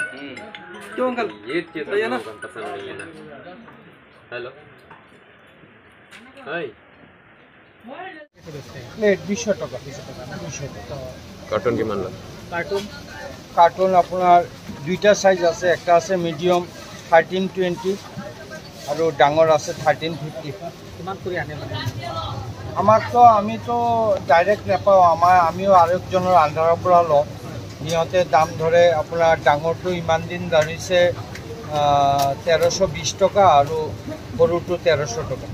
क्यों अंकल? ये चीज सही है ना? पसंद नहीं है ना। Hello hi. प्लेट 200 টাকা। 200 টাকা না 200 টাকা। কার্টুন কিমান লয়? কার্টুন কার্টুন আপোনাৰ দুইটা সাইজ আছে, একটা আছে মিডিয়াম 1320 আৰু ডাঙৰ আছে 1350। কিমান কৰি আনে মানে? আমাৰতো আমিতো ডাইৰেক্ট নাপাওঁ, আমাৰ আমিও আৰু একজনৰ আণ্ডাৰৰ পৰা লওঁ। সিহঁতে দাম ধৰে আপোনাৰ ডাঙৰটো ইমান দিন ধৰিছে 1320 টকা আৰু সৰুটো 1300 টকা।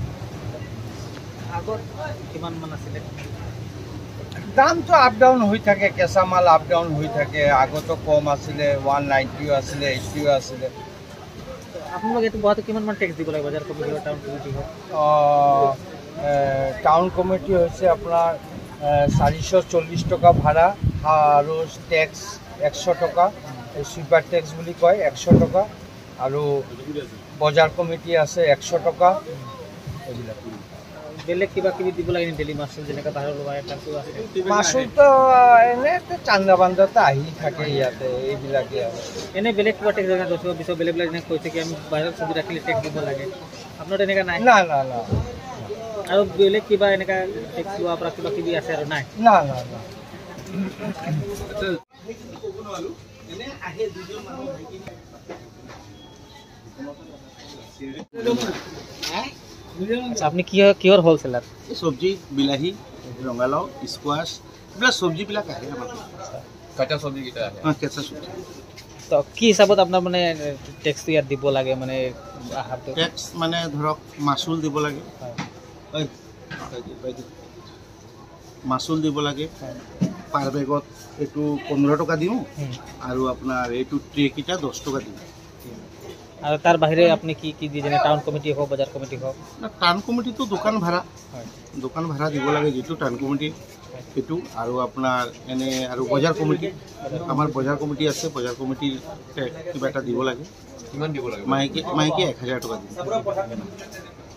আগত কিমান মান আছিলে? দামটো আপ ডাউন হৈ থাকে, কেঁচা মাল আপ ডাউন হৈ থাকে। আগতো কম আছিলে, 190 আছিলে, 80 আছিলে। আপোনালোক এইটো বহাটো কিমান মান টেক্স দিব লাগে বজাৰ কমিটি বা টাউন কমিটি হওক? টাউন কমিটি হৈছে আপোনাৰ 440 টকা ভাড়া আৰু টেক্স 100 টকা, চুইপাৰ টেক্স বুলি কয় 100 টকা, আৰু বজাৰ কমিটি আছে 100 টকা। এইবিলাক বেলেগ কিবা কিবি দিব লাগে ডেলি মাচুল, যেনেকৈ বাহিৰৰ লোৱা এটা আছে মাচুলটো এনেই চান্দা বান্দাটো আহি থাকে ইয়াতে, এইবিলাকে আৰু। এনেই বেলেগ কিবা টেক্স যেনে 10 20 বেলেগ বেলেগ যেনে কৈছে কি আমি বাহিৰত চব্জি ৰাখিলে টেক্স দিব লাগে, আপোনাৰ তেনেকুৱা নাই? না না না। আৰু বেলেগ কিবা এনেকুৱা টেক্স লোৱাৰ পৰা কিবা কিবি আছে আৰু নাই? না না না। আপুনি কি কিহৰ হোলচেলাৰ? চব্জি, বিলাহী, ৰঙালাও, স্কোৱাছ, এইবিলাক চব্জিবিলাক আহে আমাৰ। কাঁচা চব্জিকেইটা আহে? অঁ, কেঁচা চব্জি। তো কি হিচাপত আপোনাৰ মানে টেক্সটো ইয়াত দিব লাগে মানে? টেক্স মানে ধৰক মাচুল দিব লাগে, মাচুল দিব লাগে পাৰ বেগত এইটো 15 টকা দিওঁ, আৰু আপোনাৰ এইটো ট্ৰেকেইটা 10 টকা দিওঁ। আৰু তাৰ বাহিৰে আপুনি কি কি দিয়ে, যেনে টাউন কমিটি হওক, বজাৰ কমিটি হওক? না, টাউন কমিটিটো দোকান ভাড়া, দোকান ভাড়া দিব লাগে যিটো টাউন কমিটি সেইটো, আৰু আপোনাৰ এনে আৰু বজাৰ কমিটি, আমাৰ বজাৰ কমিটি আছে, বজাৰ কমিটিৰ কিবা এটা দিব লাগে। কিমান দিব লাগে? মাহেকী মাহেকী 1000 টকা দিওঁ।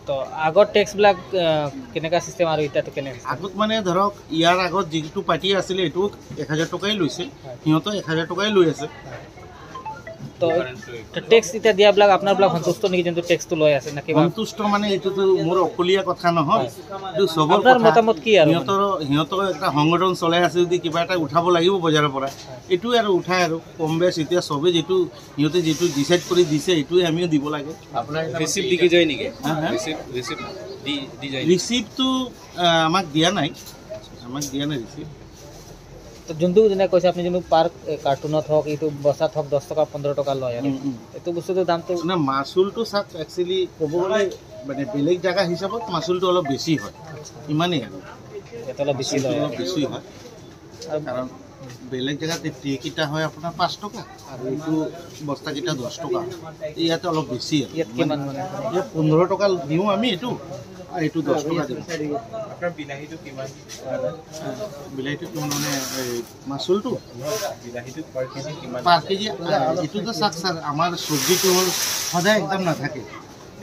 তো আগৰ টেক্সবিলাক কেনেকুৱা চিষ্টেম আৰু এতিয়াতো কেনেকুৱা? আগত মানে ধৰক ইয়াৰ আগত যিটো পাৰ্টি আছিলে এইটো 1000 টকাই লৈছে, সিহঁতেও 1000 টকাই লৈ আছে। তো টেক্স এতিয়া দিয়াবিলাক আপোনাৰবিলাক সন্তুষ্ট নেকি, যোনটো টেক্সটো লৈ আছে না কিবা? সন্তুষ্ট মানে এইটোতো মোৰ অকলীয়া কথা নহয়, এইটো চবৰ আপোনাৰ মতামত কি আৰু? সিহঁতৰ এটা সংগঠন চলাই আছে, যদি কিবা এটা উঠাব লাগিব বজাৰৰ পৰা, এইটোৱে আৰু উঠাই আৰু কম বেছ এতিয়া চবে যিটো সিহঁতে যিটো ডিচাইড কৰি দিছে এইটোৱে আমিও দিব লাগে। আপোনাৰ ৰিচিপ্ট দি যায় নেকি? ৰিচিপ্ট দি যায়? ৰিচিপ্টটো আমাক দিয়া নাই, আমাক দিয়া নাই ৰিচিপ্ট। যোনটো যেনে কৈছে আপুনি, যোনটো পাৰ কাৰ্টুনত হওক, এইটো বস্তাত হওক 10 টকা 15 টকা লয়, আৰু এইটো বস্তুটোৰ দামটো না মাচুলটো চাওক একচুৱেলি ক'ব গ'লে মানে বেলেগ জেগা হিচাপত মাচুলটো অলপ বেছি হয়, ইমানেই আৰু। ইয়াত অলপ বেছি লয়, অলপ বেছি হয়, কাৰণ বেলেগ জেগাত ট্ৰেকেইটা হয় আপোনাৰ 5 টকা আৰু এইটো বস্তাকেইটা 10 টকা, ইয়াতে অলপ বেছি। ইয়াত কিমান মানে? ইয়াত 15 টকা দিওঁ আমি এইটো, আৰু এইটো 10 টকা দিওঁ। আপোনাৰ বিলাহীটো কিমান? বিলাহীটো কিমান মানে এই মাচুলটো? বিলাহীটো পাৰ কেজি কিমান? পাৰ কেজি এইটোতো চাওক ছাৰ, আমাৰ চব্জিটো হ'ল সদায় একদম নাথাকে।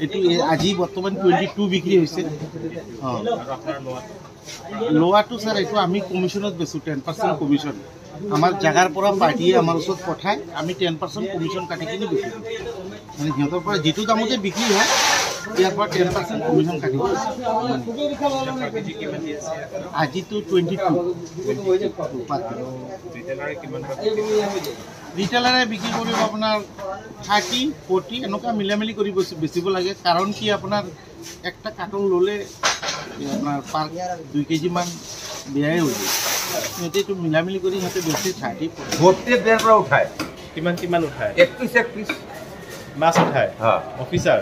এইটো আজি বৰ্তমান 22 বিক্ৰী হৈছে। অঁ, লোৱাটো ছাৰ এইটো আমি কমিশ্যনত বেচোঁ, 10% কমিশ্যন। আমাৰ জেগাৰ পৰা পাৰ্টিয়ে আমাৰ ওচৰত পঠায়, আমি 10% কমিশ্যন কাটি কিনে বিক্ৰী কৰোঁ। মানে সিহঁতৰ পৰা যিটো দামতে বিক্ৰী হয় ইয়াৰ পৰা 10% কমিশ্যন কাটি। আজিতো 22 পাৰ কিলো। ৰিটেইলাৰে বিক্ৰী কৰিব আপোনাৰ 30 40 এনেকুৱা মিলামিলি কৰি বেচিব লাগে। কাৰণ কি আপোনাৰ একটা কাৰ্টন ল'লে আপোনাৰ পাৰ 2 কেজিমান বেয়াই হৈ যায়, সিহঁতে এইটো মিলামিলি কৰি সিহঁতে বেছি 30 গোটেই বেৰ পৰা উঠায়। কিমান কিমান উঠায়? 1 পিচ 1 পিচ মাছ উঠায়। অফিচাৰ?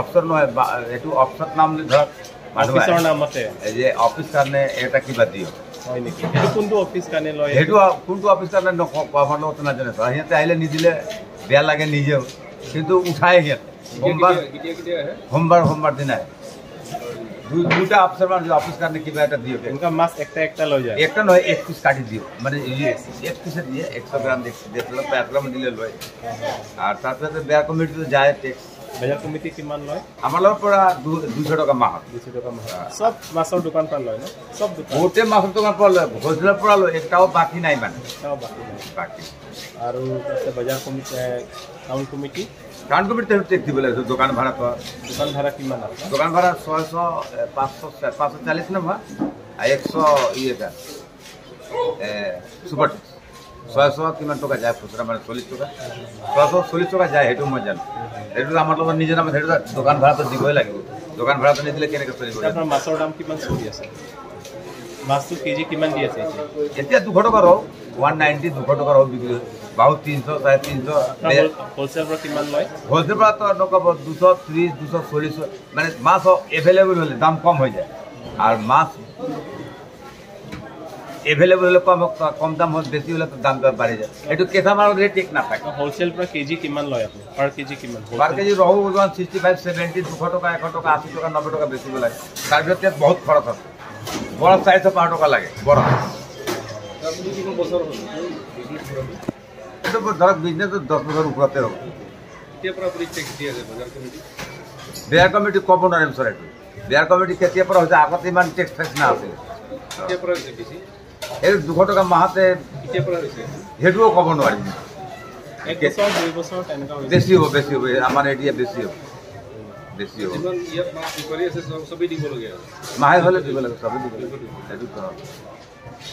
অফিচাৰ নহয়, এইটো অফিচত নাম ধৰক অফিচৰ নামতে এই যে অফিচ কাৰণে এটা কিবা দিয়ক। হয় নেকি? সেইটো কোনটো অফিচ কাৰণে লয়? সেইটো কোনটো অফিচ কাৰণে আমাৰ লগতো নাজানে ছাৰ। সিহঁতে আহিলে নিদিলে বেয়া লাগে নিজেও, কিন্তু উঠায় সিহঁতে। সোমবাৰ সোমবাৰ সোমবাৰ দিনাই দুটা অফিচাৰ মানে অফিচ কাৰণে কিবা এটা দিয়ক। এনেকুৱা মাছ একটা একটা লৈ যায়? একটা নহয়, 1 পিচ কাটি দিয়ক, মানে 1 পিচে দিয়ে 100 গ্ৰাম 150 গ্ৰাম দিলে লয়। আৰু তাৰপিছত বেয়া কমিটিটো যায় টেক্স বজাৰ কমিটি কিমান লয়? আমাৰ লগত পৰা 200 টকা মাহত। 200 টকা মাহত। চব মাছৰ দোকান পৰা লয় ন? চব দোকান, গোটেই মাছৰ দোকান পৰা লয়, হোলচেলৰ পৰা লয়, একটাও বাকী নাই মানে। একটাও বাকী নাই। বাকী আৰু বজাৰ committee, town committee? Town committee tax দিব লাগে। দোকান ভাড়া, দোকান ভাড়া কিমান আছে? দোকান ভাড়া 600, 500, 540 নহয়, 100 ই এটা সুপাৰ টেক্স 600 কিমান টকা যায় খুচৰা, মানে 40 টকা, 640 টকা যায়, সেইটো মই জানো। সেইটো আমাৰ লগত নিজে নাম, সেইটো দোকান ভাড়াটো দিবই লাগিব। দোকান ভাড়াটো নিদিলে কেনেকৈ চলিব? আপোনাৰ মাছৰ দাম কিমান চলি আছে? মাছটো কেজি কিমান দি আছে এতিয়া? 200 টকা ৰৌ, 190, 200 টকা ৰৌ বিক্ৰী হয়। বাহু 300, 350। হোলচেল পৰা কিমান লয়? হোলচেল পৰা তো নক'ব, 230, 240। মানে মাছ এভেইলেবল হ'লে দাম কম হৈ যায়, আৰু মাছ এভেইলেবল হ'লে কম কম দাম হয়, বেছি হ'লে দামটো বাঢ়ি যায়। এইটো কেঁচা মালৰ ৰেট ঠিক নাথাকে। হোলচেল পৰা কেজি কিমান লয় আপুনি? পাৰ কেজি কিমান? পাৰ কেজি ৰহু 165, 70, 200 টকা, 100 টকা, 80 টকা, 90 টকা বেচিব লাগে। তাৰপিছত ইয়াত বহুত খৰচ আছে। বৰফ 400, 500 টকা লাগে বৰফ। এইটো ধৰক বিজনেছটো 10 বছৰ ওপৰতে হ'ব। বেয়াৰ কমিটি ক'ব নোৱাৰিম ছাৰ, এইটো বেয়াৰ কমিটি কেতিয়াৰ পৰা হৈছে, আগতে ইমান টেক্স ফেক্স নাছিল। এই 200 টকা মাহতে, সেইটোও ক'ব নোৱাৰিম। বেছি হ'ব, বেছি হ'ব, আমাৰ এতিয়া বেছি হ'ব, বেছি হ'ব। মাহে হ'লে দিব লাগে, চবেই দিব লাগে। সেইটো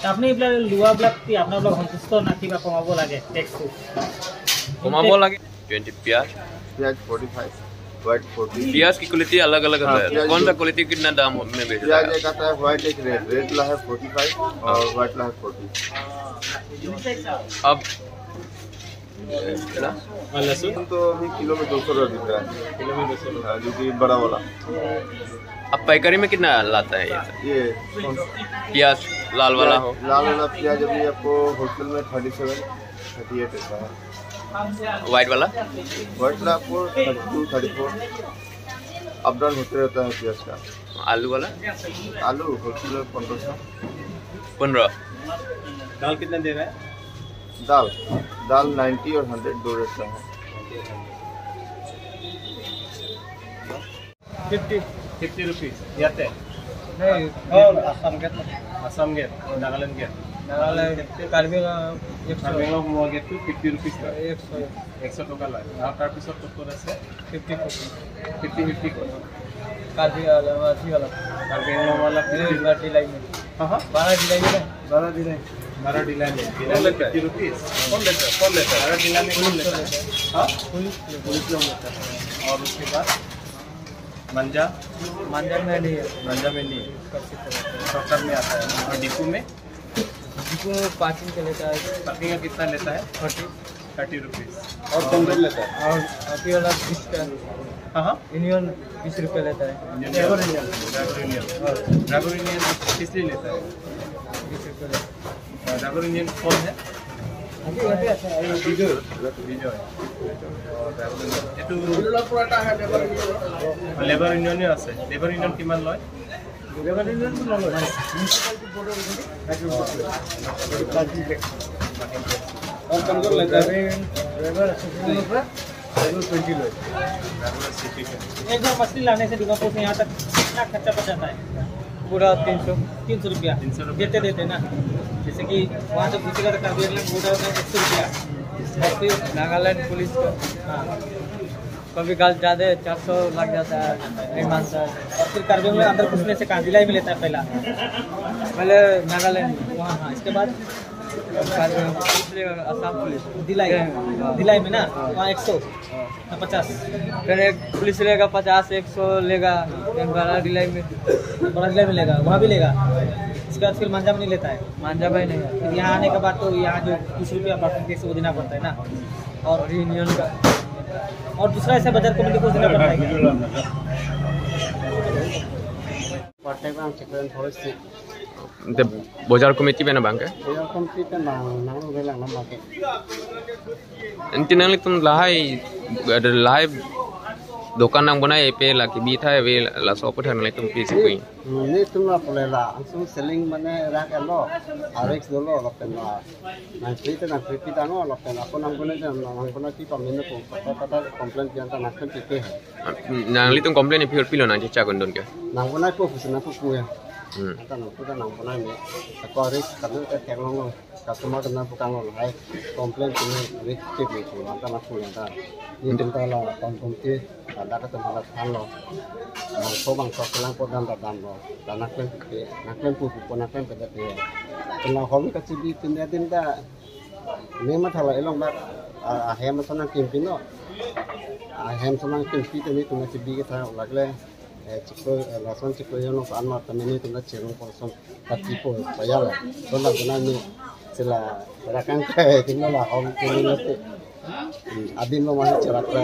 আপুনি এইবিলাক লোৱাবিলাক কি আপোনালোক সন্তুষ্ট না কিবা কমাব লাগে? টেক্সটো কমাব লাগে। 20 प्याज, प्याज 45, व्हाइट 40। प्याज की क्वालिटी अलग अलग होता है। कौन सा क्वालिटी कितना दाम में बेच रहा है? प्याज एक आता है व्हाइट, एक रेड। रेड ला है 45 और व्हाइट ला है 40। अब लहसुन तो अभी किलो में 200 रुपये बिक रहा है। किलो में 200 रुपये, जो कि बड़ा वाला। अब पैकरी में कितना लाता है ये प्याज? लाल वाला हो, लाल वाला प्याज अभी आपको होलसेल में 37, 38 ऐसा है। व्हाइट वाला? व्हाइट वाला आपको 32, 34 अप डाउन होते रहता है प्याज का। आलू वाला? आलू होलसेल में 1500। 15। दाल कितना दे रहा है? दाल, दाल 90 और 100 दो रेट का है। 50 रुपीज़ याते नहीं, Assam gate, Assam gate, Nagaland gate, Nagaland Karbi Karbi Anglong গেটটো 50 rupees লয়, 100 টকা লয়। আৰু তাৰপিছত ক'ত আছে? 50, 50, 50 কয়। कार्बी कार्बी आंगलों डिलाई में, हाँ 12 डिलाई में, 12 डिलाई, 12 डिलाई में 50 रुपीज़। कौन लेता है? कौन लेता है? 12 डिलाई में कौन लेता है? हाँ, पुलिस, पुलिस लोग लेता है। और उसके बाद मंजा, मंजा में नहीं है, मंजा में नहीं है, शॉर्टकट में आता है। और डिपो में? डिपो में पार्किंग का लेता है। पार्किंग का कितना लेता है? 30 रुपीज़। और कौन लेता है? और अभी वाला 20 का, हाँ हाँ, यूनियन 20 रुपये लेता है। Driver union, driver union, driver union किस लिए लेता है? 20 रुपये लेता है। ड्राइवर यूनियन कौन है? विजय, विजय। লেবাৰ ইউনিয়নো আছে। লেবাৰ ইউনিয়ন কিমান লয়? লেবাৰ ইউনিয়নটো নলয়, एक बार मछली लाने से डिमापुर से यहाँ तक कितना खर्चा पड़ जाता है? पूरा 300 रुपया देते देते ना, जैसे कि वहाँ से घुसेगा तो कार्बी आंगलों बॉर्डर में 100 रुपया। और फिर नागालैंड पुलिस का, हाँ, कभी गाल ज़्यादा 400 लग जाता है, नहीं मानता है। और फिर कार्बी आंगलों अंदर घुसने से कहाँ जिला में लेता है पहला? पहले नागालैंड वहाँ, हाँ, इसके बाद असम पुलिस दिलाई, दिलाई में ना वहाँ 100 50, फिर एक पुलिस लेगा 50, 100 लेगा, फिर बड़ा दिलाई में, बड़ा दिलाई में लेगा, वहाँ भी लेगा। इसके बाद फिर मांझा में नहीं लेता है? मांझा भाई नहीं है। फिर यहाँ आने के बाद तो यहाँ जो 20 रुपया पार्किंग टैक्स वो देना पड़ता है ना, और यूनियन का। और दूसरा ऐसा बाजार कमेटी को देना पड़ता है क्या? बजार कमिटी बेना bangke? Bajar committee pe na nang belang na bangke. Enti nang litum lahai ada lahai দোকান নাং বনাই pe la ki bi thai ve la so po thang le tum pi si kui ni tum la pole la angsu selling mane rak elo rx dolo la pen la na free te na free pi dango la pen ako nang bone jam nang bone ki pamin ko pata pata complain kian ta nak pi ke nang li tum complain pi pi lo nang cha kon don ke nang bone ko fu na fu ku ya ta nang pu ta nang bone ni ako rx kanu ta theng long customer ka na bukang lo hai complain ni rx ke pi ku ta na fu ya ta ni tum ta la ton kom ti ta ka tum la than lo bang so bang so lang ko dan ta dan lo ta nak pen pe nak pen pu pu nak pen pe ta pe la hom ka chi bi tin din ta ne ma thala elong ba a hem sonang kim pin no a hem sonang kim pi te ni tum chi bi ke tha lagle chikko lason chikko yono an ma ta ni tum cherong ko son ta ti po pa ya la to la na ni sila rakang ka tin la hom ke ni te adin lo ma cherak la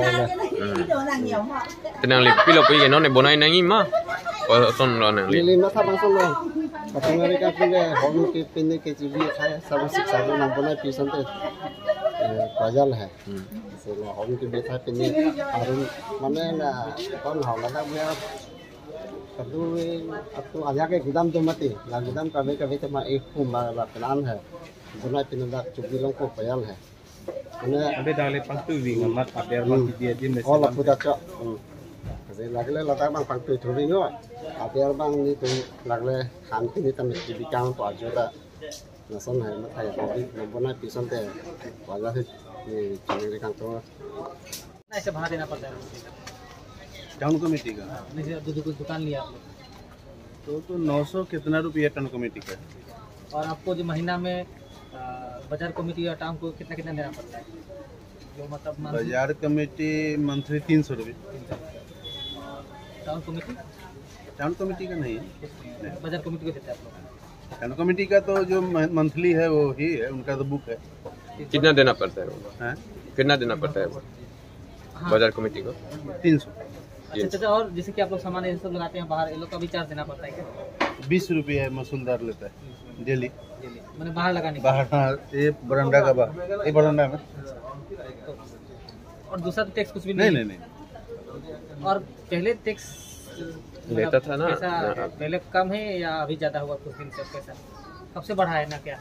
tenang le pi lo pi ke no ne bonai nangi ma ko son lo nang le li ma tha bang son lo patungari ka pile hom ke pine ke chi bi kha sab sik sa nang bonai pi son te pajal hai sila hom ke bi tha pine arun mane na kon hawla da buya kadu अब तो आजा के गोदाम तो मत ला गोदाम कभी कभी तो मैं एक हूँ मारा प्लान है बनाए पिन दा चुगली लोग को पयाल है मैंने अबे डाले पंक्तु विंग मत अबे और मत दिया दिन में और लपुदा च जे लागले लता बांग पंक्तु थोड़ी नो अबे और बांग नी तो लागले खान पिनी तम जीविका में पाजोदा नसन है मत है अभी बनाए पिसन ते बाजार से चुगली का तो ऐसे भाड़ा देना पड़ता है टाउन कमेटी का। नहीं दुकान लिया आप लोग तो 900 कितना रुपया टाउन कमेटी का। और आपको जो महीना में बाजार कमेटी या टाउन को कितना कितना देना पड़ता है? जो मतलब बाजार कमेटी मंथली 300 रुपये। Town committee? टाउन कमेटी का नहीं है, बाजार कमेटी को देते हैं आप लोग। टाउन कमेटी का तो जो मंथली है वो ही है, उनका तो बुक है। कितना देना पड़ता है? कितना देना पड़ता है बाजार कमेटी को? 300। अच्छा, और जैसे कि आप लोग सामान ये सब लगाते हैं बाहर, ये लोग का भी चार्ज देना पड़ता है क्या? 20 रुपये मसूलदार लेता है डेली। मैंने बाहर लगाने बाहर, हाँ, ये बरंडा का बाहर, ये बरंडा में। तो, और दूसरा तो टैक्स कुछ भी नहीं? नहीं नहीं। और पहले टैक्स लेता था ना, पहले कम है या अभी ज़्यादा हुआ कुछ दिन से? कैसा कब से बढ़ा है ना क्या?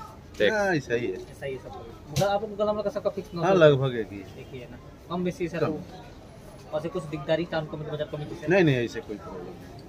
ऐसा ही है, ऐसा ही है सब। मतलब आप लोग का सबका फिक्स? हाँ, लगभग एक ही है ना, कम बेसी सर। और से कुछ दिकदारी टाउन कमेटी बाजार कमेटी से? नहीं नहीं, ऐसे कोई प्रॉब्लम नहीं।